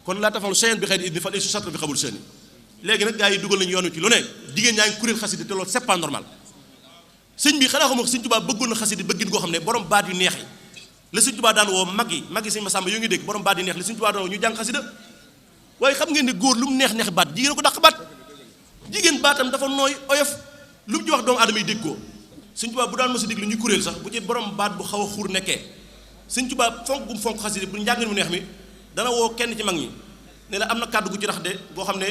kon laa tafalu shay'an bi xayri idni fa laysa shartan bi qabul shay'in léegi nag gaa yi dugal nañu yoonu ci lu ne jigéen ñaa ngi kuréel xasida te loolu c'est pas normal sëñ bi xanaa xamoo sëñ Tuubaa bëggoon na xasida bëggin goo xam ne borom baat yu neex yi la sëñ Tuubaa daan woo mag yi sëñ Masamba yoo ngi dégg borom baat yu neex la sëñ Tuubaa daan woo ñu jàng xasida waaye xam ngeen ne góor lu mu neex neex baat jigéen ko dàq baat jigéen baatam dafa nooy oyof lu mu ci wax doomu aadama yi dégg ko sëñ Tuubaa bu daan mos a déglu ñu kuréel sax bu ci borom baat bu xaw a xuur nekkee sëñ Tuubaa fonk gum fonk xasida bu njàngin mu neex mi dana woo kenn ci mag ñi ne la am na kàddu gu ci rax de boo xam ne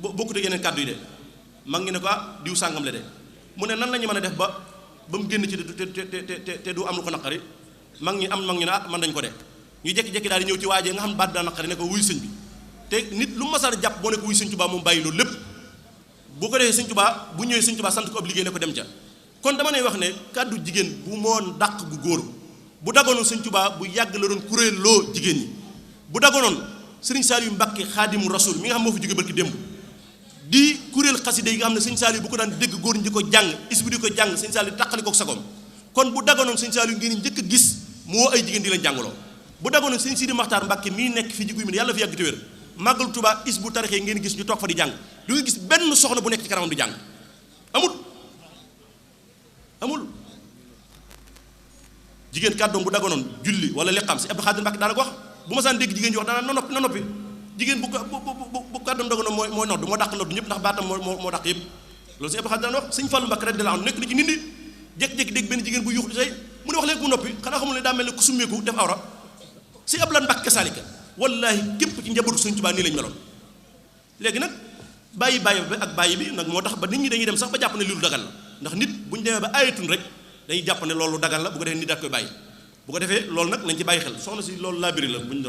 bokkute yeneen kàddu yi de mag ñi ne ko diw sàngam le de mu ne nan la ñu mën a def ba mu génn ci te du am lu ko naqari mag ñi ne man dañ ko de ñu jekki-jekki daal di ñëw ci waajee nga xam ne baat daa naqari ne ko wuy sëñ bi te nit lu masal jàpp boo ne ko wuy sëñ Tuubaa moom bàyyi loolu lépp boo ko defee sëñ Tuubaa bu ñëwee sëñ Tuubaa sant ko ab liggéey ne ko dem ca kon dama ne wax ne kàddu jigéen bu moo dàq gu góor bu dagonoon sëñ Tuubaa bu yàgg la doon kuréel loo jigéen ñi bu dagonoon sëriñ Saliou Mbacké Xaadimu Rasuul mi nga xam moo fi jóge barki démb di kuréel xasida yi nga xam ne sëñ Saliou bu ko daan dégg góor ñi di ko jàng isbi di ko jàng sëñ Saliou tàqali ko sagom kon bu dagonoon sëñ Saliou ngeen njëkk a gis mu woo ay jigéen di leen jàngaloo bu dagonoon sëñ Sidi Maxtaar Mbacké mii nekk fi jiguy mi yàlla fi yàgg te wér màggal Tuubaa is bu tarixee ngeen gis ñu toog fa di jàng du nga gis benn soxna bu nekk ci kanamam di jàng amul jigéen kàddoom bu dagonoon julli wala liqaam si Abdou Khadir Mbacké daana ko wax bu ma saan dégg jigéen ji wax daana na noppi jigéen bu kàddoom dagonoon mooy nodd moo dàq nodd ñëpp ndax baatam moo dàq yëpp loolu si Abdou Khadir daana wax sëñ Fallu Mbacké radiyallahu anhu nekk na ci nit ñi jékki-jékki dégg benn jigéen bu yuux di say mu ne wax léegi mu noppi xanaa xamul ne daa mel ne ku summeeku def awra si Abdou Lahad Mbacké kasaalika wallaahi képp ci njabootu sëñ Tuubaa nii lañ meloon léegi nag bàyyi bi ak bàyyi bi nag moo tax ba nit ñi dañuy dem sax ba jàpp ne lii lu dagal la ndax nit bu ñu demee ba ayatun rek dañuy jàpp ne loolu dagal la bu ko defee nit daal koy bàyyi bu ko defee loolu nag nañ ci bàyyi xel soxna si loolu laa biri la bu ñu doon